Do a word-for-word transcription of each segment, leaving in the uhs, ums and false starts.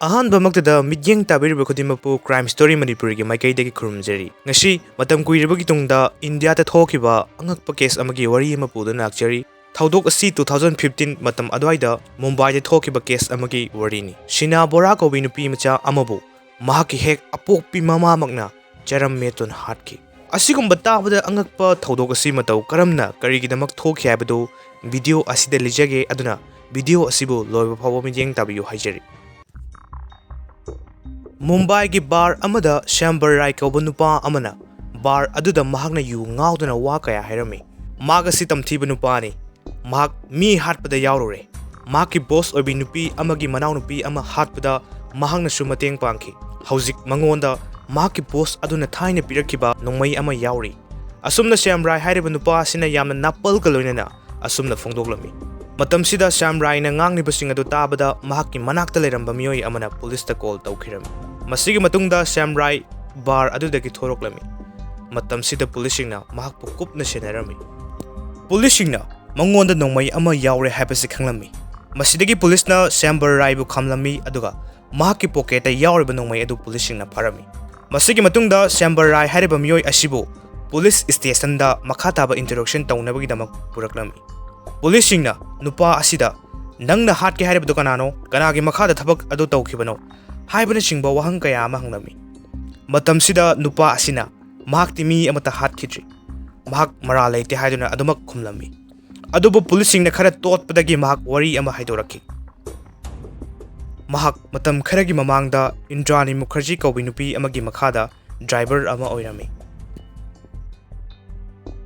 ꯑꯍꯥꯟꯕꯃꯛꯇꯗ ꯃꯤꯠꯌꯦꯡ ꯇꯥꯕꯤꯔꯤꯕ ꯈꯨꯗꯤꯡꯃꯛꯄꯨ Crime Story ꯃꯅꯤꯄꯨꯔꯤꯒꯤ ꯃꯥꯏꯀꯩꯗꯒꯤ ꯈꯨꯔꯨꯝꯖꯔꯤ꯫ ꯉꯁꯤ ꯃꯇꯝ ꯀꯨꯏꯔꯕꯒꯤ ꯇꯨꯡꯗ ꯏꯟꯗꯤꯌꯥꯗ ꯊꯣꯛꯈꯤꯕ ꯑꯉꯛꯄ ꯀꯦꯁ ꯑꯃꯒꯤ ꯋꯥꯔꯤ ꯑꯃ ꯄꯨꯗꯨꯅ ꯂꯥꯛꯆꯔꯤ꯫ ꯊꯧꯗꯣꯛ ꯑꯁꯤ two thousand fifteen ꯃꯇꯝ ꯑꯗꯨꯋꯥꯏꯗ ꯃꯨꯝꯕꯥꯏꯗ ꯊꯣꯛꯈꯤꯕ ꯀꯦꯁ ꯑꯃꯒꯤ ꯋꯥꯔꯤꯅꯤ꯫ ꯁꯤꯅꯥ ꯕꯣꯔꯥ ꯀꯧꯕꯤ ꯅꯨꯄꯤ ꯃꯆꯥ ꯑꯃꯕꯨ ꯃꯍꯥꯛꯀꯤ ꯍꯦꯛ ꯑꯄꯣꯛꯄꯤ ꯃꯃꯥꯃꯛꯅ ꯆꯔꯝ ꯃꯦꯠꯇꯨꯅ ꯍꯥꯠꯈꯤ꯫ ꯑꯁꯤꯒꯨꯝꯕ ꯇꯥꯕꯗ ꯑꯉꯛꯄ ꯊꯧꯗꯣꯛ ꯑꯁꯤ ꯃꯇꯧ ꯀꯔꯝꯅ ꯀꯔꯤꯒꯤꯗꯃꯛ ꯊꯣꯛꯈꯤ ꯍꯥꯏꯕꯗꯨ ꯚꯤꯗꯤꯑꯣ ꯑꯁꯤꯗ ꯂꯤꯖꯒꯦ, ꯑꯗꯨꯅ ꯚꯤꯗꯤꯑꯣ ꯑꯁꯤꯕꯨ ꯂꯣꯏꯕ ꯐꯥꯎꯕ ꯃꯤꯠꯌꯦꯡ ꯇꯥꯕꯤꯌꯨ ꯍꯥꯏꯖꯔꯤ꯫ ꯃꯨꯝꯕꯥꯏꯒꯤ ꯕꯥꯔ ꯑꯃꯗ ꯁ꯭ꯌꯥꯝꯕꯔ ꯔꯥꯏ ꯀꯧꯕ ꯅꯨꯄꯥ ꯑꯃꯅ ꯕꯥꯔ ꯑꯗꯨꯗ ꯃꯍꯥꯛꯅ ꯌꯨ ꯉꯥꯎꯗꯨꯅ ꯋꯥ ꯀꯌꯥ ꯍꯥꯏꯔꯝꯃꯤ꯫ ꯃꯍꯥꯛ ꯑꯁꯤ ꯇꯝꯊꯤꯕ ꯅꯨꯄꯥꯅꯤ꯫ ꯃꯍꯥꯛ ꯃꯤ ꯍꯥꯠꯄꯗ ꯌꯥꯎꯔꯨꯔꯦ꯫ ꯃꯍꯥꯛꯀꯤ ꯕꯣꯁ ꯑꯣꯏꯕꯤ ꯅꯨꯄꯤ ꯑꯃꯒꯤ ꯃꯅꯥꯎꯅꯨꯄꯤ ꯑꯃ ꯍꯥꯠꯄꯗ ꯃꯍꯥꯛꯅꯁꯨ ꯃꯇꯦꯡ ꯄꯥꯡꯈꯤ꯫ ꯍꯧꯖꯤꯛ ꯃꯉꯣꯟꯗ ꯃꯍꯥꯛꯀꯤ ꯕꯣꯁ ꯑꯗꯨꯅ ꯊꯥꯏꯅ ꯄꯤꯔꯛꯈꯤꯕ ꯅꯣꯡꯃꯩ ꯑꯃ ꯌꯥꯎꯔꯤ꯫ ꯑꯁꯨꯝꯅ ꯁ꯭ꯌꯥꯝ ꯔꯥꯏ ꯍꯥꯏꯔꯤꯕ ꯅꯨꯄꯥ ꯑꯁꯤꯅ ꯌꯥꯝꯅ ꯅꯥꯄꯜꯒ ꯂꯣꯏꯅꯅ ꯑꯁꯨꯝꯅ ꯐꯣꯡꯗꯣꯛꯂꯝꯃꯤ꯫ ꯃꯇꯝꯁꯤꯗ ꯁ꯭ꯌꯥꯝ ꯔꯥꯏꯅ ꯉꯥꯡꯂꯤꯕꯁꯤꯡ ꯑꯗꯨ ꯇꯥꯕꯗ ꯃꯍꯥꯛꯀꯤ ꯃꯅꯥꯛꯇ ꯂꯩꯔꯝꯕ ꯃꯤꯑꯣꯏ ꯑꯃꯅ ꯄꯨꯂꯤꯁꯇ ꯀꯣꯜ ꯇꯧꯈꯤꯔꯝꯃꯤ꯫ ꯃꯁꯤꯒꯤ ꯃꯇꯨꯡꯗ ꯁ꯭ꯌꯥꯝ ꯔꯥꯏ ꯕꯥꯔ ꯑꯗꯨꯗꯒꯤ ꯊꯣꯔꯛꯂꯝꯃꯤ꯫ ꯃꯇꯝꯁꯤꯗ ꯄꯨꯂꯤꯁꯁꯤꯡꯅ ꯃꯍꯥꯛꯄꯨ ꯀꯨꯞꯅ ꯁꯦꯟꯅꯔꯝꯃꯤ꯫ ꯄꯨꯂꯤꯁꯁꯤꯡꯅ ꯃꯉꯣꯟꯗ ꯅꯣꯡꯃꯩ ꯑꯃ ꯌꯥꯎꯔꯦ ꯍꯥꯏꯕꯁꯤ ꯈꯪꯂꯝꯃꯤ꯫ ꯃꯁꯤꯗꯒꯤ ꯄꯨꯂꯤꯁꯅ ꯁ꯭ꯌꯥꯝꯕꯔ ꯔꯥꯏꯕꯨ ꯈꯥꯝꯂꯝꯃꯤ, ꯑꯗꯨꯒ ꯃꯍꯥꯛꯀꯤ ꯄꯣꯀꯦꯠꯇ ꯌꯥꯎꯔꯤꯕ ꯅꯣꯡꯃꯩ ꯑꯗꯨ ꯄꯨꯂꯤꯁꯁꯤꯡꯅ ꯐꯥꯔꯝꯃꯤ꯫ ꯃꯁꯤꯒꯤ ꯃꯇꯨꯡꯗ ꯁ꯭ꯌꯥꯝꯕꯔ ꯔꯥꯏ ꯍꯥꯏꯔꯤꯕ ꯃꯤꯑꯣꯏ ꯑꯁꯤꯕꯨ ꯄꯨꯂꯤꯁ ꯁ꯭ꯇꯦꯁꯟꯗ ꯃꯈꯥ ꯇꯥꯕ ꯏꯟꯇꯔꯣꯒꯦꯁꯟ ꯇꯧꯅꯕꯒꯤꯗꯃꯛ ꯄꯨꯔꯛꯂꯝꯃꯤ꯫ ꯄꯨꯂꯤꯁꯁꯤꯡꯅ ꯅꯨꯄꯥ ꯑꯁꯤꯗ, "ꯅꯪꯅ ꯍꯥꯠꯀꯦ ꯍꯥꯏꯔꯤꯕꯗꯨ ꯀꯅꯥꯅꯣ? ꯀꯅꯥꯒꯤ ꯃꯈꯥꯗ ꯊꯕꯛ ꯑꯗꯨ ꯇꯧꯈꯤꯕꯅꯣ?" ꯍꯥꯏꯕꯅꯆꯤꯡꯕ ꯋꯥꯍꯪ ꯀꯌꯥ ꯑꯃ ꯍꯪꯂꯝꯃꯤ꯫ ꯃꯇꯝꯁꯤꯗ ꯅꯨꯄꯥ ꯑꯁꯤꯅ ꯃꯍꯥꯛꯇꯤ ꯃꯤ ꯑꯃꯠꯇ ꯍꯥꯠꯈꯤꯗ꯭ꯔꯤ, ꯃꯍꯥꯛ ꯃꯔꯥꯜ ꯂꯩꯇꯦ ꯍꯥꯏꯗꯨꯅ ꯑꯗꯨꯃꯛ ꯈꯨꯝꯂꯝꯃꯤ꯫ ꯑꯗꯨꯕꯨ ꯄꯨꯂꯤꯁꯁꯤꯡꯅ ꯈꯔ ꯇꯣꯠꯄꯗꯒꯤ ꯃꯍꯥꯛ ꯋꯥꯔꯤ ꯑꯃ ꯍꯥꯏꯗꯣꯔꯛꯈꯤ꯫ ꯃꯍꯥꯛ ꯃꯇꯝ ꯈꯔꯒꯤ ꯃꯃꯥꯡꯗ ꯏꯟꯗ꯭ꯔꯥꯅꯤ ꯃꯨꯈꯔꯖꯤ ꯀꯧꯕꯤ ꯅꯨꯄꯤ ꯑꯃꯒꯤ ꯃꯈꯥꯗ ꯗ꯭ꯔꯥꯏꯚꯔ ꯑꯃ ꯑꯣꯏꯔꯝꯃꯤ꯫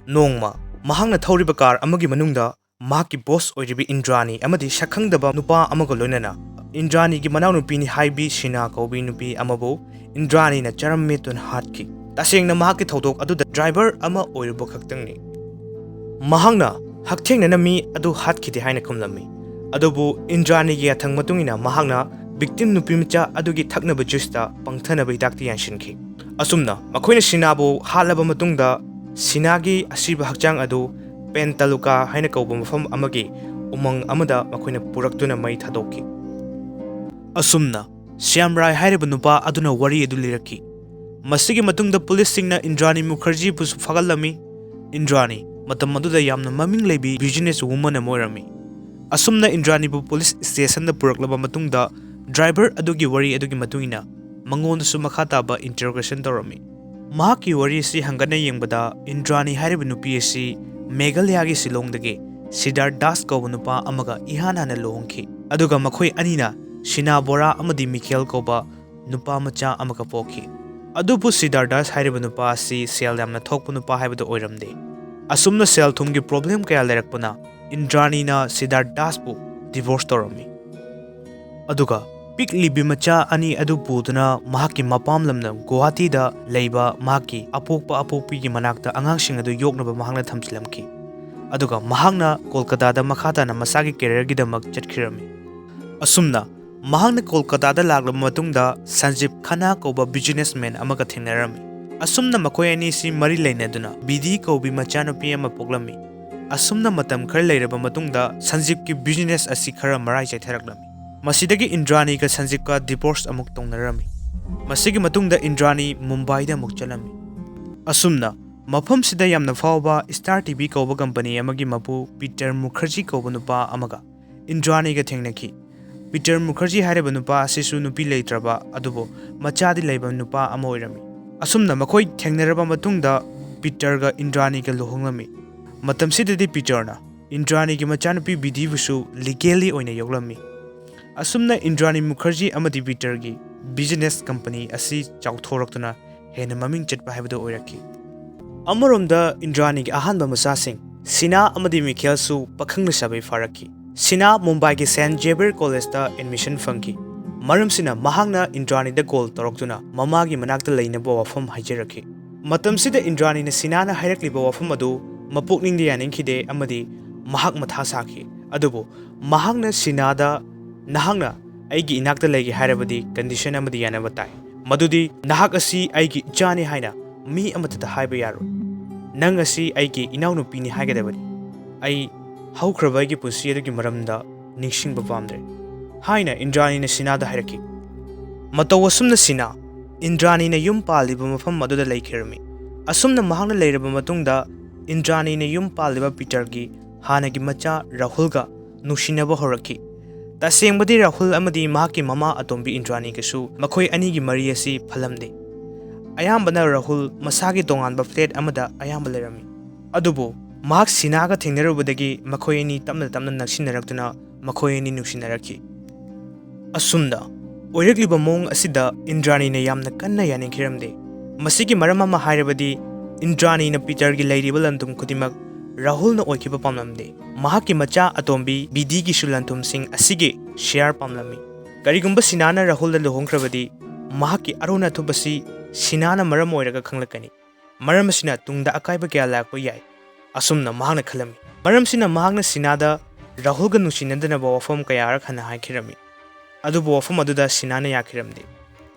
ꯅꯣꯡꯃ ꯃꯍꯥꯛꯅ ꯊꯧꯔꯤꯕ ꯀꯥꯔ ꯑꯃꯒꯤ ꯃꯅꯨꯡꯗ ꯃꯍꯥꯛꯀꯤ ꯕꯣꯁ ꯑꯣꯏꯔꯤꯕ ꯏꯟꯗ꯭ꯔꯥꯅꯤ ꯑꯃꯗꯤ ꯁꯛꯈꯪꯗꯕ ꯅꯨꯄꯥ ꯑꯃꯒ ꯂꯣꯏꯅꯅ ꯏꯟꯗ꯭ꯔꯥꯅꯤꯒꯤ ꯃꯅꯥꯎꯅꯨꯄꯤꯅꯤ ꯍꯥꯏꯕꯤ ꯁꯤꯅꯥ ꯀꯧꯕꯤ ꯅꯨꯄꯤ ꯑꯃꯕꯨ ꯏꯟꯗ꯭ꯔꯥꯅꯤꯅ ꯆꯔꯝ ꯃꯦꯠꯇꯨꯅ ꯍꯥꯠꯈꯤ꯫ ꯇꯁꯦꯡꯅ ꯃꯍꯥꯛꯀꯤ ꯊꯧꯗꯣꯛ ꯑꯗꯨꯗ ꯗ꯭ꯔꯥꯏꯚꯔ ꯑꯃ ꯑꯣꯏꯔꯨꯕ ꯈꯛꯇꯪꯅꯤ꯫ ꯃꯍꯥꯛꯅ ꯍꯛꯊꯦꯡꯅꯅ ꯃꯤ ꯑꯗꯨ ꯍꯥꯠꯈꯤꯗꯦ ꯍꯥꯏꯅ ꯈꯨꯝꯂꯝꯃꯤ꯫ ꯑꯗꯨꯕꯨ ꯏꯟꯗ꯭ꯔꯥꯅꯤꯒꯤ ꯌꯥꯊꯪ ꯃꯇꯨꯡ ꯏꯟꯅ ꯃꯍꯥꯛꯅ ꯚꯤꯛꯇꯤꯝ ꯅꯨꯄꯤ ꯃꯆꯥ ꯑꯗꯨꯒꯤ ꯊꯛꯅꯕ ꯖꯨꯁꯇ ꯄꯪꯊꯅꯕ ꯍꯤꯗꯥꯛꯇꯤ ꯌꯥꯟꯁꯤꯟꯈꯤ꯫ ꯑꯁꯨꯝꯅ ꯃꯈꯣꯏꯅ ꯁꯤꯅꯥꯕꯨ ꯍꯥꯠꯂꯕ ꯃꯇꯨꯡꯗ ꯁꯤꯅꯥꯒꯤ ꯑꯁꯤꯕ ꯍꯛꯆꯥꯡ ꯑꯗꯨ ꯄꯦꯟꯇꯥꯂꯨꯀꯥ ꯍꯥꯏꯅ ꯀꯧꯕ ꯃꯐꯝ ꯑꯃꯒꯤ ꯎꯃꯪ ꯑꯃꯗ ꯃꯈꯣꯏꯅ ꯄꯨꯔꯛꯇꯨꯅ ꯃꯩ ꯊꯥꯗꯣꯛꯈꯤ꯫ ꯑꯁꯨꯝꯅ ꯁ꯭ꯌꯥꯝ ꯔꯥꯏ ꯍꯥꯏꯔꯤꯕ ꯅꯨꯄꯥ ꯑꯗꯨꯅ ꯋꯥꯔꯤ ꯑꯗꯨ ꯂꯤꯔꯛꯈꯤ꯫ ꯃꯁꯤꯒꯤ ꯃꯇꯨꯡꯗ ꯄꯨꯂꯤꯁꯁꯤꯡꯅ ꯏꯟꯗ꯭ꯔꯥꯅꯤꯕꯨ ꯈꯔꯖꯤꯕꯨꯁꯨ ꯐꯥꯒꯠꯂꯝꯃꯤ꯫ ꯏꯟꯗ꯭ꯔꯥꯅꯤ ꯃꯇꯝ ꯑꯗꯨꯗ ꯌꯥꯝꯅ ꯃꯃꯤꯡ ꯂꯩꯕꯤ ꯕꯤꯖꯤꯅꯦꯁ ꯋꯨꯃꯟ ꯑꯃ ꯑꯣꯏꯔꯝꯃꯤ꯫ ꯑꯁꯨꯝꯅ ꯏꯟꯗ꯭ꯔꯥꯅꯤꯕꯨ ꯄꯨꯂꯤꯁ ꯁ꯭ꯇꯦꯁꯟꯗ ꯄꯨꯔꯛꯂꯕ ꯃꯇꯨꯡꯗ, ꯗ꯭ꯔꯥꯏꯚꯔ ꯑꯗꯨꯒꯤ ꯋꯥꯔꯤ ꯑꯗꯨꯒꯤ ꯃꯇꯨꯡ ꯏꯟꯅ ꯃꯉꯣꯟꯗꯁꯨ ꯃꯈꯥ ꯇꯥꯕ ꯏꯟꯇꯔꯣꯒꯦꯁꯟ ꯇꯧꯔꯝꯃꯤ꯫ ꯃꯍꯥꯛꯀꯤ ꯋꯥꯔꯤ ꯑꯁꯤ ꯍꯪꯒꯠꯅ ꯌꯦꯡꯕꯗ, ꯏꯟꯗ꯭ꯔꯥꯅꯤ ꯍꯥꯏꯔꯤꯕ ꯅꯨꯄꯤ ꯑꯁꯤ ꯃꯦꯘꯥꯂꯌꯥꯒꯤ ꯁꯤꯂꯣꯡꯗꯒꯤ ꯁꯤꯗꯥꯔꯊ ꯗꯥꯁ ꯀꯧꯕ ꯅꯨꯄꯥ ꯑꯃꯒ ꯏꯍꯥꯟ ꯍꯥꯟꯅ ꯂꯨꯍꯣꯡꯈꯤ, ꯑꯗꯨꯒ ꯃꯈꯣꯏ ꯑꯅꯤꯅ ꯁꯤꯅꯥ ꯕꯣꯔꯥ ꯑꯃꯗꯤ ꯃꯤꯈꯦꯜ ꯀꯧꯕ ꯅꯨꯄꯥ ꯃꯆꯥ ꯑꯃꯒ ꯄꯣꯛꯈꯤ꯫ ꯑꯗꯨꯕꯨ ꯁꯤꯗꯥꯔꯊ ꯗꯥꯁ ꯍꯥꯏꯔꯤꯕ ꯅꯨꯄꯥ ꯑꯁꯤ ꯁꯦꯜ ꯌꯥꯝꯅ ꯊꯣꯛꯄ ꯅꯨꯄꯥ ꯍꯥꯏꯕꯗꯨ ꯑꯣꯏꯔꯝꯗꯦ꯫ ꯑꯁꯨꯝꯅ ꯁꯦꯜ ꯊꯨꯝꯒꯤ ꯄ꯭ꯔꯣꯕ꯭ꯂꯦꯝ ꯀꯌꯥ ꯂꯩꯔꯛꯄꯅ ꯏꯟꯗ꯭ꯔꯥꯅꯤꯅ ꯁꯤꯗꯥꯔꯊ ꯗꯥꯁꯄꯨ ꯗꯤꯚꯣꯔꯁ ꯇꯧꯔꯝꯃꯤ꯫ ꯑꯗꯨꯒ ꯄꯤꯛꯂꯤꯕꯤ ꯃꯆꯥ ꯑꯅꯤ ꯑꯗꯨ ꯄꯨꯗꯨꯅ ꯃꯍꯥꯛꯀꯤ ꯃꯄꯥꯝ ꯂꯝꯗꯝ ꯒꯨꯋꯥꯍꯥꯇꯤꯗ ꯂꯩꯕ ꯃꯍꯥꯛꯀꯤ ꯑꯄꯣꯛꯄ ꯑꯄꯣꯛꯄꯤꯒꯤ ꯃꯅꯥꯛꯇ ꯑꯉꯥꯡꯁꯤꯡ ꯑꯗꯨ ꯌꯣꯛꯅꯕ ꯃꯍꯥꯛꯅ ꯊꯝꯖꯤꯜꯂꯝꯈꯤ꯫ ꯑꯗꯨꯒ ꯃꯍꯥꯛꯅ ꯀꯣꯜꯀꯇꯥꯗ ꯃꯈꯥ ꯇꯥꯅ ꯃꯁꯥꯒꯤ ꯀꯦꯔꯤꯌꯔꯒꯤꯗꯃꯛ ꯆꯠꯈꯤꯔꯝꯃꯤ꯫ ꯑꯁꯨꯝꯅ ꯃꯍꯥꯛꯅ ꯀꯣꯜꯀꯇꯥꯗ ꯂꯥꯛꯂꯕ ꯃꯇꯨꯡꯗ ꯁꯟꯖꯤꯞ ꯈꯟꯅꯥ ꯀꯧꯕ ꯕꯤꯖꯤꯅꯦꯁꯃꯦꯟ ꯑꯃꯒ ꯊꯦꯡꯅꯔꯝꯃꯤ꯫ ꯑꯁꯨꯝꯅ ꯃꯈꯣꯏ ꯑꯅꯤꯁꯤ ꯃꯔꯤ ꯂꯩꯅꯗꯨꯅ ꯕꯤꯗꯤ ꯀꯧꯕꯤ ꯃꯆꯥꯅꯨꯄꯤ ꯑꯃ ꯄꯣꯛꯂꯝꯃꯤ꯫ ꯑꯁꯨꯝꯅ ꯃꯇꯝ ꯈꯔ ꯂꯩꯔꯕ ꯃꯇꯨꯡꯗ ꯁꯟꯖꯤꯞꯀꯤ ꯕꯤꯖꯤꯅꯦꯁ ꯑꯁꯤ ꯈꯔ ꯃꯔꯥꯏ ꯆꯥꯏꯊꯔꯛꯂꯝꯃꯤ꯫ ꯃꯁꯤꯗꯒꯤ ꯏꯟꯗ꯭ꯔꯥꯅꯤꯒ ꯁꯟꯖꯤꯞꯀ ꯗꯤꯚꯣꯔꯁ ꯑꯃꯨꯛ ꯇꯧꯅꯔꯝꯃꯤ꯫ ꯃꯁꯤꯒꯤ ꯃꯇꯨꯡꯗ ꯏꯟꯗ꯭ꯔꯥꯅꯤ ꯃꯨꯝꯕꯥꯏꯗ ꯑꯃꯨꯛ ꯆꯠꯂꯝꯃꯤ꯫ ꯑꯁꯨꯝꯅ ꯃꯐꯝꯁꯤꯗ ꯌꯥꯝꯅ ꯐꯥꯎꯕ ꯁ꯭ꯇꯥꯔ ꯇꯤꯚꯤ ꯀꯧꯕ ꯀꯝꯄꯅꯤ ꯑꯃꯒꯤ ꯃꯄꯨ ꯄꯤꯇꯔ ꯃꯨꯈꯔꯖꯤ ꯀꯧꯕ ꯅꯨꯄꯥ ꯑꯃꯒ ꯏꯟꯗ꯭ꯔꯥꯅꯤꯒ ꯊꯦꯡꯅꯈꯤ꯫ ꯄꯤꯇꯔ ꯃꯨꯈꯔꯖꯤ ꯍꯥꯏꯔꯤꯕ ꯅꯨꯄꯥ ꯑꯁꯤꯁꯨ ꯅꯨꯄꯤ ꯂꯩꯇ꯭ꯔꯕ ꯑꯗꯨꯕꯨ ꯃꯆꯥꯗꯤ ꯂꯩꯕ ꯅꯨꯄꯥ ꯑꯃ ꯑꯣꯏꯔꯝꯃꯤ꯫ ꯑꯁꯨꯝꯅ ꯃꯈꯣꯏ ꯊꯦꯡꯅꯔꯕ ꯃꯇꯨꯡꯗ ꯄꯤꯇꯔꯒ ꯏꯟꯗ꯭ꯔꯥꯅꯤꯒ ꯂꯨꯍꯣꯡꯂꯝꯃꯤ꯫ ꯃꯇꯝꯁꯤꯗꯗꯤ ꯄꯤꯇꯔꯅ ꯏꯟꯗ꯭ꯔꯥꯅꯤꯒꯤ ꯃꯆꯥꯅꯨꯄꯤ ꯕꯤꯗꯤꯕꯨꯁꯨ ꯂꯤꯒꯦꯜꯂꯤ ꯑꯣꯏꯅ ꯌꯣꯛꯂꯝꯃꯤ꯫ ꯑꯁꯨꯝꯅ ꯏꯟꯗ꯭ꯔꯥꯅꯤ ꯃꯨꯈꯔꯖꯤ ꯑꯃꯗꯤ ꯄꯤꯇꯔꯒꯤ ꯕꯤꯖꯤꯅꯦꯁ ꯀꯝꯄꯅꯤ ꯑꯁꯤ ꯆꯥꯎꯊꯣꯔꯛꯇꯨꯅ ꯍꯦꯟꯅ ꯃꯃꯤꯡ ꯆꯠꯄ ꯍꯥꯏꯕꯗꯨ ꯑꯣꯏꯔꯛꯈꯤ꯫ ꯑꯃꯔꯣꯝꯗ ꯏꯟꯗ꯭ꯔꯥꯅꯤꯒꯤ ꯑꯍꯥꯟꯕ ꯃꯆꯥꯁꯤꯡ ꯁꯤꯅꯥ ꯑꯃꯗꯤ ꯃꯤꯈꯦꯜꯁꯨ ꯄꯥꯈꯪ ꯂꯩꯁꯥꯕꯤ ꯐꯥꯔꯛꯈꯤ꯫ ꯁꯤꯅꯥ ꯃꯨꯝꯕꯥꯏꯒꯤ ꯁꯦꯟꯠ ꯖꯦꯕꯤꯌꯔ ꯀꯣꯂꯦꯖꯇ ꯑꯦꯗꯃꯤꯁꯟ ꯐꯪꯈꯤ꯫ ꯃꯔꯝꯁꯤꯅ ꯃꯍꯥꯛꯅ ꯏꯟꯗ꯭ꯔꯥꯅꯤꯗ ꯀꯣꯜ ꯇꯧꯔꯛꯇꯨꯅ ꯃꯃꯥꯒꯤ ꯃꯅꯥꯛꯇ ꯂꯩꯅꯕ ꯋꯥꯐꯝ ꯍꯥꯏꯖꯔꯛꯈꯤ꯫ ꯃꯇꯝꯁꯤꯗ ꯏꯟꯗ꯭ꯔꯥꯅꯤꯅ ꯁꯤꯅꯥꯅ ꯍꯥꯏꯔꯛꯂꯤꯕ ꯋꯥꯐꯝ ꯑꯗꯨ ꯃꯄꯨꯛꯅꯤꯡꯗ ꯌꯥꯅꯤꯡꯈꯤꯗꯦ ꯑꯃꯗꯤ ꯃꯍꯥꯛ ꯃꯊꯥ ꯁꯥꯈꯤ꯫ ꯑꯗꯨꯕꯨ ꯃꯍꯥꯛꯅ ꯁꯤꯅꯥꯗ, "ꯅꯍꯥꯛꯅ ꯑꯩꯒꯤ ꯏꯅꯥꯛꯇ ꯂꯩꯒꯦ ꯍꯥꯏꯔꯕꯗꯤ ꯀꯟꯗꯤꯁꯟ ꯑꯃꯗꯤ ꯌꯥꯅꯕ ꯇꯥꯏ, ꯃꯗꯨꯗꯤ ꯅꯍꯥꯛ ꯑꯁꯤ ꯑꯩꯒꯤ ꯏꯆꯥꯅꯤ ꯍꯥꯏꯅ ꯃꯤ ꯑꯃꯠꯇꯗ ꯍꯥꯏꯕ ꯌꯥꯔꯣꯏ꯫ ꯅꯪ ꯑꯁꯤ ꯑꯩꯒꯤ ꯏꯅꯥꯎꯅꯨꯄꯤꯅꯤ ꯍꯥꯏꯒꯗꯕꯅꯤ꯫ ꯑꯩ ꯍꯧꯈ꯭ꯔꯕ ꯑꯩꯒꯤ ꯄꯨꯟꯁꯤ ꯑꯗꯨꯒꯤ ꯃꯔꯝꯗ ꯅꯤꯡꯁꯤꯡꯕ ꯄꯥꯝꯗ꯭ꯔꯦ" ꯍꯥꯏꯅ ꯏꯟꯗ꯭ꯔꯥꯅꯤꯅ ꯁꯤꯅꯥꯗ ꯍꯥꯏꯔꯛꯈꯤ꯫ ꯃꯇꯧ ꯑꯁꯨꯝꯅ ꯁꯤꯅꯥ ꯏꯟꯗ꯭ꯔꯥꯅꯤꯅ ꯌꯨꯝ ꯄꯥꯜꯂꯤꯕ ꯃꯐꯝ ꯑꯗꯨꯗ ꯂꯩꯈꯤꯔꯝꯃꯤ꯫ ꯑꯁꯨꯝꯅ ꯃꯍꯥꯛꯅ ꯂꯩꯔꯕ ꯃꯇꯨꯡꯗ ꯏꯟꯗ꯭ꯔꯥꯅꯤꯅ ꯌꯨꯝ ꯄꯥꯜꯂꯤꯕ ꯄꯤꯇꯔꯒꯤ ꯍꯥꯟꯅꯒꯤ ꯃꯆꯥ ꯔꯥꯍꯨꯜꯒ ꯅꯨꯡꯁꯤꯅꯕ ꯍꯧꯔꯛꯈꯤ꯫ ꯇꯁꯦꯡꯕꯗꯤ ꯔꯥꯍꯨꯜ ꯑꯃꯗꯤ ꯃꯍꯥꯛꯀꯤ ꯃꯃꯥ ꯑꯇꯣꯝꯕꯤ ꯏꯟꯗ꯭ꯔꯥꯅꯤꯒꯁꯨ ꯃꯈꯣꯏ ꯑꯅꯤꯒꯤ ꯃꯔꯤ ꯑꯁꯤ ꯐꯠꯂꯝꯗꯦ꯫ ꯑꯌꯥꯝꯕꯅ ꯔꯥꯍꯨꯜ ꯃꯁꯥꯒꯤ ꯇꯣꯉꯥꯟꯕ ꯐ꯭ꯂꯦꯠ ꯑꯃꯗ ꯑꯌꯥꯝꯕ ꯂꯩꯔꯝꯃꯤ꯫ ꯑꯗꯨꯕꯨ ꯃꯍꯥꯛ ꯁꯤꯅꯥꯒ ꯊꯦꯡꯅꯔꯨꯕꯗꯒꯤ ꯃꯈꯣꯏ ꯑꯅꯤ ꯇꯞꯅ ꯇꯞꯅ ꯅꯛꯁꯤꯟꯅꯔꯛꯇꯨꯅ ꯃꯈꯣꯏ ꯑꯅꯤ ꯅꯨꯡꯁꯤꯅꯔꯛꯈꯤ꯫ ꯑꯁꯨꯝꯅ ꯑꯣꯏꯔꯛꯂꯤꯕ ꯃꯑꯣꯡ ꯑꯁꯤꯗ ꯏꯟꯗ꯭ꯔꯥꯅꯤꯅ ꯌꯥꯝꯅ ꯀꯟꯅ ꯌꯥꯅꯤꯡꯈꯤꯔꯝꯗꯦ꯫ ꯃꯁꯤꯒꯤ ꯃꯔꯝ ꯑꯃ ꯍꯥꯏꯔꯕꯗꯤ ꯏꯟꯗ꯭ꯔꯥꯅꯤꯅ ꯄꯤꯇꯔꯒꯤ ꯂꯩꯔꯤꯕ ꯂꯟ-ꯊꯨꯝ ꯈꯨꯗꯤꯡꯃꯛ ꯔꯥꯍꯨꯜꯅ ꯑꯣꯏꯈꯤꯕ ꯄꯥꯝꯂꯝꯗꯦ꯫ ꯃꯍꯥꯛꯀꯤ ꯃꯆꯥ ꯑꯇꯣꯝꯕꯤ ꯕꯤꯗꯤꯒꯤꯁꯨ ꯂꯟ-ꯊꯨꯝꯁꯤꯡ ꯑꯁꯤꯒꯤ ꯁꯤꯌꯥꯔ ꯄꯥꯝꯂꯝꯃꯤ꯫ ꯀꯔꯤꯒꯨꯝꯕ ꯁꯤꯅꯥꯅ ꯔꯥꯍꯨꯜꯗ ꯂꯨꯍꯣꯡꯈ꯭ꯔꯕꯗꯤ ꯃꯍꯥꯛꯀꯤ ꯑꯔꯣꯟ ꯑꯊꯨꯞ ꯑꯁꯤ ꯁꯤꯅꯥꯅ ꯃꯔꯝ ꯑꯣꯏꯔꯒ ꯈꯪꯂꯛꯀꯅꯤ꯫ ꯃꯔꯝ ꯑꯁꯤꯅ ꯇꯨꯡꯗ ꯑꯀꯥꯏꯕ ꯀꯌꯥ ꯂꯥꯛꯄ ꯌꯥꯏ꯫ ꯑꯁꯨꯝꯅ ꯃꯍꯥꯛꯅ ꯈꯜꯂꯝꯃꯤ꯫ ꯃꯔꯝꯁꯤꯅ ꯃꯍꯥꯛꯅ ꯁꯤꯅꯥꯗ ꯔꯥꯍꯨꯜꯒ ꯅꯨꯡꯁꯤꯅꯗꯅꯕ ꯋꯥꯐꯝ ꯀꯌꯥꯔꯛ ꯍꯟꯅ ꯍꯥꯏꯈꯤꯔꯝꯃꯤ꯫ ꯑꯗꯨꯕꯨ ꯋꯥꯐꯝ ꯑꯗꯨꯗ ꯁꯤꯅꯥꯅ ꯌꯥꯈꯤꯔꯝꯗꯦ꯫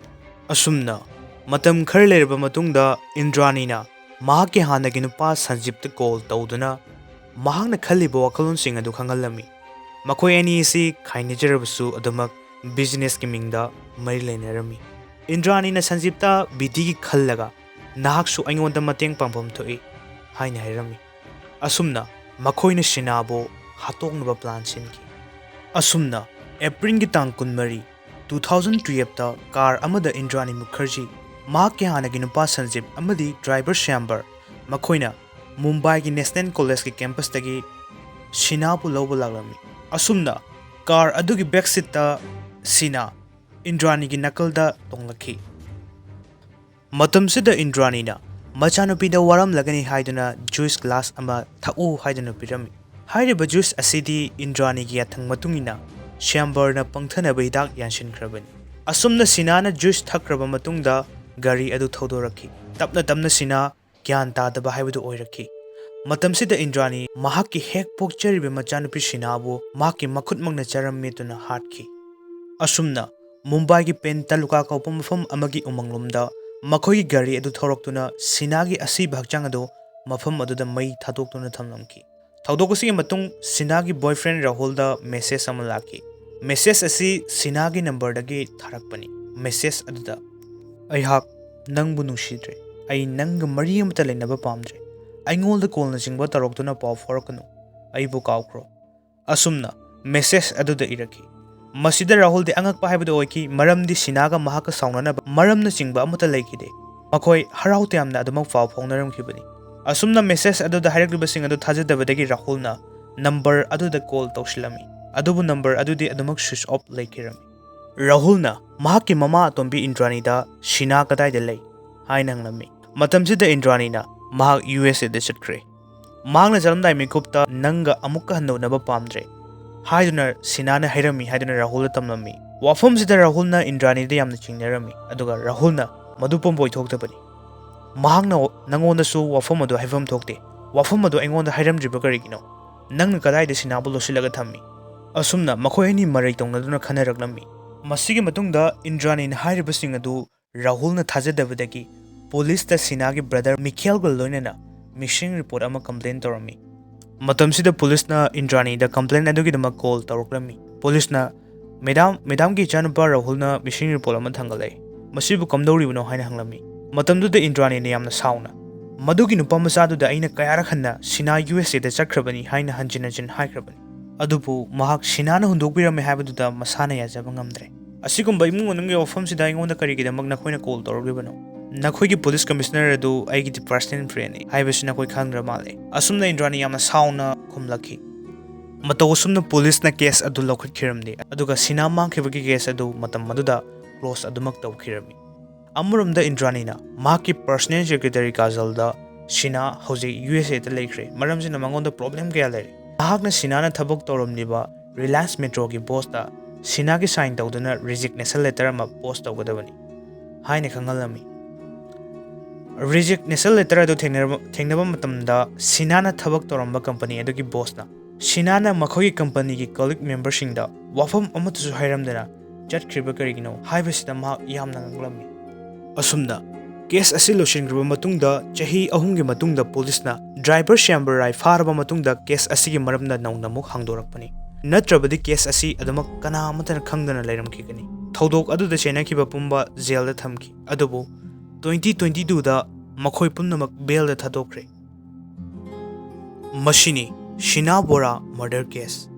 ꯑꯁꯨꯝꯅ ꯃꯇꯝ ꯈꯔ ꯂꯩꯔꯕ ꯃꯇꯨꯡꯗ ꯏꯟꯗ꯭ꯔꯥꯅꯤꯅ ꯃꯍꯥꯛꯀꯤ ꯍꯥꯟꯅꯒꯤ ꯅꯨꯄꯥ ꯁꯟꯖꯤꯞꯇ ꯀꯣꯜ ꯇꯧꯗꯨꯅ ꯃꯍꯥꯛꯅ ꯈꯜꯂꯤꯕ ꯋꯥꯈꯜꯂꯣꯟꯁꯤꯡ ꯑꯗꯨ ꯈꯪꯍꯜꯂꯝꯃꯤ꯫ ꯃꯈꯣꯏ ꯑꯅꯤ ꯑꯁꯤ ꯈꯥꯏꯅꯖꯔꯕꯁꯨ ꯑꯗꯨꯃꯛ ꯕꯤꯖꯤꯅꯦꯁꯀꯤ ꯃꯤꯡꯗ ꯃꯔꯤ ꯂꯩꯅꯔꯝꯃꯤ꯫ ꯏꯟꯗ꯭ꯔꯥꯅꯤꯅ ꯁꯟꯖꯤꯞꯇ ꯕꯤꯗꯤꯒꯤ ꯈꯜꯂꯒ ꯅꯍꯥꯛꯁꯨ ꯑꯩꯉꯣꯟꯗ ꯃꯇꯦꯡ ꯄꯥꯡꯐꯝ ꯊꯣꯛꯏ ꯍꯥꯏꯅ ꯍꯥꯏꯔꯝꯃꯤ꯫ ꯑꯁꯨꯝꯅ ꯃꯈꯣꯏꯅ ꯁꯤꯅꯥꯕꯨ ꯍꯥꯠꯇꯣꯛꯅꯕ ꯄ꯭ꯂꯥꯟ ꯁꯤꯟꯈꯤ꯫ ꯑꯁꯨꯝꯅ ꯑꯦꯄ꯭ꯔꯤꯜꯒꯤ ꯇꯥꯡ ꯀꯨꯟꯃꯔꯤ, two thousand twelveꯇ ꯀꯥꯔ ꯑꯃꯗ ꯏꯟꯗ꯭ꯔꯥꯅꯤ ꯃꯨꯈꯔꯖꯤ, ꯃꯍꯥꯛꯀꯤ ꯍꯥꯟꯅꯒꯤ ꯅꯨꯄꯥ ꯁꯟꯖꯤꯞ ꯑꯃꯗꯤ ꯗ꯭ꯔꯥꯏꯚꯔ ꯁ꯭ꯌꯥꯝꯕꯔ ꯃꯈꯣꯏꯅ ꯃꯨꯝꯕꯥꯏꯒꯤ ꯅꯦꯁꯅꯦꯜ ꯀꯣꯂꯦꯖꯀꯤ ꯀꯦꯝꯄꯁꯇꯒꯤ ꯁꯤꯅꯥꯕꯨ ꯂꯧꯕ ꯂꯥꯛꯂꯝꯃꯤ꯫ ꯑꯁꯨꯝꯅ ꯀꯥꯔ ꯑꯗꯨꯒꯤ ꯕꯦꯛ ꯁꯤꯠꯇ ꯁꯤꯅꯥ ꯏꯟꯗ꯭ꯔꯥꯅꯤꯒꯤ ꯅꯥꯀꯜꯗ ꯇꯣꯡꯂꯛꯈꯤ꯫ ꯃꯇꯝꯁꯤꯗ ꯏꯟꯗ꯭ꯔꯥꯅꯤꯅ ꯃꯆꯥꯅꯨꯄꯤꯗ ꯋꯥꯔꯝꯂꯒꯅꯤ ꯍꯥꯏꯗꯨꯅ ꯖꯨꯏꯁ ꯒ꯭ꯂꯥꯁ ꯑꯃ ꯊꯛꯎ ꯍꯥꯏꯗꯨꯅ ꯄꯤꯔꯝꯃꯤ꯫ ꯍꯥꯏꯔꯤꯕ ꯖꯨꯏꯁ ꯑꯁꯤꯗꯤ ꯏꯟꯗ꯭ꯔꯥꯅꯤꯒꯤ ꯌꯥꯊꯪ ꯃꯇꯨꯡ ꯏꯟꯅ ꯁ꯭ꯌꯥꯝꯕꯔꯅ ꯄꯪꯊꯅꯕ ꯍꯤꯗꯥꯛ ꯌꯥꯟꯁꯤꯟꯈ꯭ꯔꯕꯅꯤ꯫ ꯑꯁꯨꯝꯅ ꯁꯤꯅꯥꯅ ꯖꯨꯏꯁ ꯊꯛꯈ꯭ꯔꯕ ꯃꯇꯨꯡꯗ ꯒꯥꯔꯤ ꯑꯗꯨ ꯊꯧꯗꯣꯔꯛꯈꯤ꯫ ꯇꯞꯅ ꯇꯞꯅ ꯁꯤꯅꯥ ꯒ꯭ꯌꯥꯟ ꯇꯥꯗꯕ ꯍꯥꯏꯕꯗꯨ ꯑꯣꯏꯔꯛꯈꯤ꯫ ꯃꯇꯝꯁꯤꯗ ꯏꯟꯗ꯭ꯔꯥꯅꯤ ꯃꯍꯥꯛꯀꯤ ꯍꯦꯛ ꯄꯣꯛꯆꯔꯤꯕ ꯃꯆꯥꯅꯨꯄꯤ ꯁꯤꯅꯥꯕꯨ ꯃꯍꯥꯛꯀꯤ ꯃꯈꯨꯠꯃꯛꯅ ꯆꯔꯝ ꯃꯦꯠꯇꯨꯅ ꯍꯥꯠꯈꯤ꯫ ꯑꯁꯨꯝꯅ ꯃꯨꯝꯕꯥꯏꯒꯤ ꯄꯦꯟ ꯇꯥꯂꯨꯀꯥ ꯀꯧꯕ ꯃꯐꯝ ꯑꯃꯒꯤ ꯎꯃꯪꯂꯣꯝꯗ ꯃꯈꯣꯏꯒꯤ ꯒꯥꯔꯤ ꯑꯗꯨ ꯊꯧꯔꯛꯇꯨꯅ ꯁꯤꯅꯥꯒꯤ ꯑꯁꯤꯕ ꯍꯛꯆꯥꯡ ꯑꯗꯨ ꯃꯐꯝ ꯑꯗꯨꯗ ꯃꯩ ꯊꯥꯗꯣꯛꯇꯨꯅ ꯊꯝꯂꯝꯈꯤ꯫ ꯊꯧꯗꯣꯛ ꯑꯁꯤꯒꯤ ꯃꯇꯨꯡ ꯁꯤꯅꯥꯒꯤ ꯕꯣꯏꯐ꯭ꯔꯦꯟ ꯔꯥꯍꯨꯜꯗ ꯃꯦꯁꯦꯖ ꯑꯃ ꯂꯥꯛꯈꯤ꯫ ꯃꯦꯁꯦꯖ ꯑꯁꯤ ꯁꯤꯅꯥꯒꯤ ꯅꯝꯕꯔꯗꯒꯤ ꯊꯥꯔꯛꯄꯅꯤ꯫ ꯃꯦꯁꯦꯖ ꯑꯗꯨꯗ, "ꯑꯩꯍꯥꯛ ꯅꯪꯕꯨ ꯅꯨꯡꯁꯤꯗ꯭ꯔꯦ꯫ ꯑꯩ ꯅꯪꯒ ꯃꯔꯤ ꯑꯃꯠꯇ ꯂꯩꯅꯕ ꯄꯥꯝꯗ꯭ꯔꯦ꯫ ꯑꯩꯉꯣꯟꯗ ꯀꯣꯜꯅꯆꯤꯡꯕ ꯇꯧꯔꯛꯇꯨꯅ ꯄꯥꯎ ꯐꯥꯎꯔꯛꯀꯅꯨ꯫ ꯑꯩꯕꯨ ꯀꯥꯎꯈ꯭ꯔꯣ꯫ ꯑꯁꯨꯝꯅ ꯃꯦꯁꯦꯖ ꯑꯗꯨꯗ ꯏꯔꯛꯈꯤ꯫ ꯃꯁꯤꯗ ꯔꯥꯍꯨꯜꯗꯤ ꯑꯉꯛꯄ ꯍꯥꯏꯕꯗꯨ ꯑꯣꯏꯈꯤ, ꯃꯔꯝꯗꯤ ꯁꯤꯅꯥꯒ ꯃꯍꯥꯛꯀ ꯁꯥꯎꯅꯅꯕ ꯃꯔꯝꯅꯆꯤꯡꯕ ꯑꯃꯠꯇ ꯂꯩꯈꯤꯗꯦ꯫ ꯃꯈꯣꯏ ꯍꯔꯥꯎ ꯇꯌꯥꯝꯅ ꯑꯗꯨꯃꯛ ꯄꯥꯎ ꯐꯥꯎꯅꯔꯝꯈꯤꯕꯅꯤ꯫ ꯑꯁꯨꯝꯅ ꯃꯦꯁꯦꯖ ꯑꯗꯨꯗ ꯍꯥꯏꯔꯛꯂꯤꯕꯁꯤꯡ ꯑꯗꯨ ꯊꯥꯖꯗꯕꯗꯒꯤ ꯔꯥꯍꯨꯜꯅ ꯅꯝꯕꯔ ꯑꯗꯨꯗ ꯀꯣꯜ ꯇꯧꯁꯤꯜꯂꯝꯃꯤ, ꯑꯗꯨꯕꯨ ꯅꯝꯕꯔ ꯑꯗꯨꯗꯤ ꯑꯗꯨꯃꯛ ꯁ꯭ꯋꯤꯆ ꯑꯣꯐ ꯂꯩꯈꯤꯔꯝꯃꯤ꯫ ꯔꯥꯍꯨꯜꯅ ꯃꯍꯥꯛꯀꯤ ꯃꯃꯥ ꯑꯇꯣꯝꯕꯤ ꯏꯟꯗ꯭ꯔꯥꯅꯤꯗ "ꯁꯤꯅꯥ ꯀꯗꯥꯏꯗ ꯂꯩ?" ꯍꯥꯏꯅ ꯍꯪꯂꯝꯃꯤ꯫ ꯃꯇꯝꯁꯤꯗ ꯏꯟꯗ꯭ꯔꯥꯅꯤꯅ ꯃꯍꯥꯛ ꯌꯨ ꯑꯦꯁ ꯑꯦꯗ ꯆꯠꯈ꯭ꯔꯦ꯫ ꯃꯍꯥꯛꯅ ꯆꯠꯂꯝꯗꯥꯏ ꯃꯤꯀꯨꯞꯇ "ꯅꯪꯒ ꯑꯃꯨꯛꯀ ꯍꯟꯅ ꯎꯅꯕ ꯄꯥꯝꯗ꯭ꯔꯦ" ꯍꯥꯏꯗꯨꯅ ꯁꯤꯅꯥꯅ ꯍꯥꯏꯔꯝꯃꯤ ꯍꯥꯏꯗꯨꯅ ꯔꯥꯍꯨꯜꯗ ꯇꯝꯂꯝꯃꯤ꯫ ꯋꯥꯐꯝꯁꯤꯗ ꯔꯥꯍꯨꯜꯅ ꯏꯟꯗ꯭ꯔꯥꯅꯤꯗ ꯌꯥꯝꯅ ꯆꯤꯡꯅꯔꯝꯃꯤ, ꯑꯗꯨꯒ ꯔꯥꯍꯨꯜꯅ ꯃꯗꯨ ꯄꯨꯝꯕ ꯑꯣꯏꯊꯣꯛꯇꯕꯅꯤ꯫ ꯃꯍꯥꯛꯅ "ꯅꯪꯉꯣꯟꯗꯁꯨ ꯋꯥꯐꯝ ꯑꯗꯨ ꯍꯥꯏꯐꯝ ꯊꯣꯛꯇꯦ꯫ ꯋꯥꯐꯝ ꯑꯗꯨ ꯑꯩꯉꯣꯟꯗ ꯍꯥꯏꯔꯝꯗ꯭ꯔꯤꯕ ꯀꯔꯤꯒꯤꯅꯣ? ꯅꯪꯅ ꯀꯗꯥꯏꯗ ꯁꯤꯅꯥꯕꯨ ꯂꯣꯠꯁꯤꯜꯂꯒ ꯊꯝꯃꯤ?" ꯑꯁꯨꯝꯅ ꯃꯈꯣꯏ ꯑꯅꯤ ꯃꯔꯩ ꯇꯧꯅꯗꯨꯅ ꯈꯟꯅꯔꯛꯂꯝꯃꯤ꯫ ꯃꯁꯤꯒꯤ ꯃꯇꯨꯡꯗ ꯏꯟꯗ꯭ꯔꯥꯅꯤꯅ ꯍꯥꯏꯔꯤꯕꯁꯤꯡ ꯑꯗꯨ ꯔꯥꯍꯨꯜꯅ ꯊꯥꯖꯗꯕꯗꯒꯤ ꯄꯨꯂꯤꯁꯇ ꯁꯤꯅꯥꯒꯤ ꯕ꯭ꯔꯗꯔ ꯃꯤꯈꯦꯜꯒ ꯂꯣꯏꯅꯅ ꯃꯤꯁꯤꯡ ꯔꯤꯄꯣꯔꯠ ꯑꯃ ꯀꯝꯄ꯭ꯂꯦꯟ ꯇꯧꯔꯝꯃꯤ꯫ ꯃꯇꯝꯁꯤꯗ ꯄꯨꯂꯤꯁꯅ ꯏꯟꯗ꯭ꯔꯥꯅꯤꯗ ꯀꯝꯄ꯭ꯂꯦꯟ ꯑꯗꯨꯒꯤꯗꯃꯛ ꯀꯣꯜ ꯇꯧꯔꯛꯂꯝꯃꯤ꯫ ꯄꯨꯂꯤꯁꯅ, "ꯃꯦꯗꯥꯝ, ꯃꯦꯗꯥꯝꯒꯤ ꯏꯆꯥꯅꯨꯄꯥ ꯔꯥꯍꯨꯜꯅ ꯃꯤꯁꯤꯡ ꯔꯤꯄꯣꯔꯠ ꯑꯃ ꯊꯥꯡꯒꯠꯂꯛꯏ꯫ ꯃꯁꯤꯕꯨ ꯀꯝꯗꯧꯔꯤꯕꯅꯣ?" ꯍꯥꯏꯅ ꯍꯪꯂꯝꯃꯤ꯫ ꯃꯇꯝꯗꯨꯗ ꯏꯟꯗ꯭ꯔꯥꯅꯤꯅ ꯌꯥꯝꯅ ꯁꯥꯎꯅ, "ꯃꯗꯨꯒꯤ ꯅꯨꯄꯥ ꯃꯆꯥꯗꯨꯗ ꯑꯩꯅ ꯀꯌꯥꯔꯛ ꯍꯟꯅ ꯁꯤꯅꯥ ꯌꯨ ꯑꯦꯁ ꯑꯦꯗ ꯆꯠꯈ꯭ꯔꯕꯅꯤ ꯍꯥꯏꯅ ꯍꯟꯖꯤꯟ ꯍꯟꯖꯤꯟ ꯍꯥꯏꯈ꯭ꯔꯕꯅꯤ꯫ ꯑꯗꯨꯕꯨ ꯃꯍꯥꯛ ꯁꯤꯅꯥꯅ ꯍꯨꯟꯗꯣꯛꯄꯤꯔꯝꯃꯦ ꯍꯥꯏꯕꯗꯨꯗ ꯃꯁꯥꯅ ꯌꯥꯖꯕ ꯉꯝꯗ꯭ꯔꯦ꯫ ꯑꯁꯤꯒꯨꯝꯕ ꯏꯃꯨꯡ ꯃꯅꯨꯡꯒꯤ ꯋꯥꯐꯝꯁꯤꯗ ꯑꯩꯉꯣꯟꯗ ꯀꯔꯤꯒꯤꯗꯃꯛ ꯅꯈꯣꯏꯅ ꯀꯣꯜ ꯇꯧꯔꯛꯂꯤꯕꯅꯣ? ꯅꯈꯣꯏꯒꯤ ꯄꯨꯂꯤꯁ ꯀꯃꯤꯁꯅꯔ ꯑꯗꯨ ꯑꯩꯒꯤꯗꯤ ꯄꯔꯁꯅꯦꯜ ꯐ꯭ꯔꯦꯟꯅꯤ ꯍꯥꯏꯕꯁꯤ ꯅꯈꯣꯏ ꯈꯪꯗ꯭ꯔ ꯃꯥꯜꯂꯦ"꯫ ꯑꯁꯨꯝꯅ ꯏꯟꯗ꯭ꯔꯥꯅꯤ ꯌꯥꯝꯅ ꯁꯥꯎꯅ ꯈꯨꯝꯂꯛꯈꯤ꯫ ꯃꯇꯧ ꯑꯁꯨꯝꯅ ꯄꯨꯂꯤꯁꯅ ꯀꯦꯁ ꯑꯗꯨ ꯂꯧꯈꯠꯈꯤꯔꯝꯗꯦ, ꯑꯗꯨꯒ ꯁꯤꯅꯥ ꯃꯥꯡꯈꯤꯕꯒꯤ ꯀꯦꯁ ꯑꯗꯨ ꯃꯇꯝ ꯑꯗꯨꯗ ꯀ꯭ꯂꯣꯖ ꯑꯗꯨꯃꯛ ꯇꯧꯈꯤꯔꯝꯃꯤ꯫ ꯑꯃꯔꯣꯝꯗ ꯏꯟꯗ꯭ꯔꯥꯅꯤꯅ ꯃꯍꯥꯛꯀꯤ ꯄꯔꯁꯅꯦꯜ ꯁꯦꯀ꯭ꯔꯦꯇꯔꯤ ꯀꯥꯖꯜꯗ, "ꯁꯤꯅꯥ ꯍꯧꯖꯤꯛ ꯌꯨ ꯑꯦꯁ ꯑꯦꯗ ꯂꯩꯈ꯭ꯔꯦ, ꯃꯔꯝꯁꯤꯅ ꯃꯉꯣꯟꯗ ꯄ꯭ꯔꯣꯕ꯭ꯂꯦꯝ ꯀꯌꯥ ꯂꯩꯔꯦ꯫ ꯃꯍꯥꯛꯅ ꯁꯤꯅꯥꯅ ꯊꯕꯛ ꯇꯧꯔꯝꯂꯤꯕ ꯔꯤꯂꯥꯌꯟꯁ ꯃꯦꯇ꯭ꯔꯣꯒꯤ ꯕꯣꯁꯇ ꯁꯤꯅꯥꯒꯤ ꯁꯥꯏꯟ ꯇꯧꯗꯨꯅ ꯔꯤꯖꯤꯒꯅꯦꯁꯟ ꯂꯦꯇꯔ ꯑꯃ ꯄꯣꯁ ꯇꯧꯒꯗꯕꯅꯤ" ꯍꯥꯏꯅ ꯈꯪꯍꯜꯂꯝꯃꯤ꯫ ꯔꯤꯖꯤꯒꯅꯦꯁꯟ ꯂꯦꯇꯔ ꯑꯗꯨ ꯊꯦꯡꯅꯔꯕ-, ꯊꯦꯡꯅꯕ ꯃꯇꯝꯗ ꯁꯤꯅꯥꯅ ꯊꯕꯛ ꯇꯧꯔꯝꯕ ꯀꯝꯄꯅꯤ ꯑꯗꯨꯒꯤ ꯕꯣꯁꯅ ꯁꯤꯅꯥꯅ ꯃꯈꯣꯏꯒꯤ ꯀꯝꯄꯅꯤꯒꯤ ꯀꯂꯤꯛ ꯃꯦꯝꯕꯔꯁꯤꯡꯗ ꯋꯥꯐꯝ ꯑꯃꯠꯇꯁꯨ ꯍꯥꯏꯔꯝꯗꯅ ꯆꯠꯈ꯭ꯔꯤꯕ ꯀꯔꯤꯒꯤꯅꯣ ꯍꯥꯏꯕꯁꯤꯗ ꯃꯍꯥꯛ ꯌꯥꯝꯅ ꯉꯛꯂꯝꯃꯤ꯫ ꯑꯁꯨꯝꯅ ꯀꯦꯁ ꯑꯁꯤ ꯂꯣꯏꯁꯤꯟꯈ꯭ꯔꯕ ꯃꯇꯨꯡꯗ ꯆꯍꯤ ꯑꯍꯨꯝꯒꯤ ꯃꯇꯨꯡꯗ ꯄꯨꯂꯤꯁꯅ ꯗ꯭ꯔꯥꯏꯚꯔ ꯁ꯭ꯌꯥꯝꯕ ꯔꯥꯏ ꯐꯥꯔꯕ ꯃꯇꯨꯡꯗ ꯀꯦꯁ ꯑꯁꯤꯒꯤ ꯃꯔꯝꯗ ꯅꯧꯅ ꯑꯃꯨꯛ ꯍꯥꯡꯗꯣꯔꯛꯄꯅꯤ꯫ ꯅꯠꯇ꯭ꯔꯕꯗꯤ ꯀꯦꯁ ꯑꯁꯤ ꯑꯗꯨꯃꯛ ꯀꯅꯥ ꯑꯃꯠꯇꯅ ꯈꯪꯗꯅ ꯂꯩꯔꯝꯈꯤꯒꯅꯤ꯫ ꯊꯧꯗꯣꯛ ꯑꯗꯨꯗ ꯆꯦꯟꯅꯈꯤꯕ ꯄꯨꯝꯕ ꯖꯦꯜꯗ ꯊꯝꯈꯤ꯫ ꯑꯗꯨꯕꯨ twenty twenty twoꯗ ꯃꯈꯣꯏ ꯄꯨꯝꯅꯃꯛ ꯕꯦꯜꯗ ꯊꯥꯗꯣꯛꯈ꯭ꯔꯦ꯫ ꯃꯁꯤꯅꯤ ꯁꯤꯅꯥ ꯕꯣꯔꯥ ꯃꯔꯗꯔ ꯀꯦꯁ꯫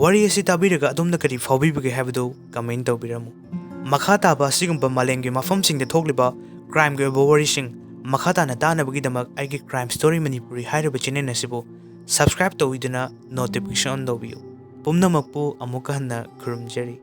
ꯋꯥꯔꯤ ꯑꯁꯤ ꯇꯥꯕꯤꯔꯒ ꯑꯗꯣꯝꯅ ꯀꯔꯤ ꯐꯥꯎꯕꯤꯕꯒꯦ ꯍꯥꯏꯕꯗꯨ ꯀꯃꯦꯟ ꯇꯧꯕꯤꯔꯝꯃꯨ꯫ ꯃꯈꯥ ꯇꯥꯕ ꯑꯁꯤꯒꯨꯝꯕ ꯃꯥꯂꯦꯝꯒꯤ ꯃꯐꯝꯁꯤꯡꯗ ꯊꯣꯛꯂꯤꯕ ꯀ꯭ꯔꯥꯏꯝꯒꯤ ꯑꯣꯏꯕ ꯋꯥꯔꯤꯁꯤꯡ ꯃꯈꯥ ꯇꯥꯅ ꯇꯥꯅꯕꯒꯤꯗꯃꯛ ꯑꯩꯒꯤ Crime Story Manipuri ꯍꯥꯏꯔꯤꯕ ꯆꯦꯅꯦꯜ ꯑꯁꯤꯕꯨ ꯁꯕꯁꯀ꯭ꯔꯥꯏꯕ ꯇꯧꯕꯤꯗꯨꯅ ꯅꯣꯇꯤꯐꯤꯀꯦꯁꯟ ꯑꯣꯟ ꯇꯧꯕꯤꯌꯨ꯫ ꯄꯨꯝꯅꯃꯛꯄꯨ ꯑꯃꯨꯛꯀ ꯍꯟꯅ ꯈꯨꯔꯨꯝꯖꯔꯤ꯫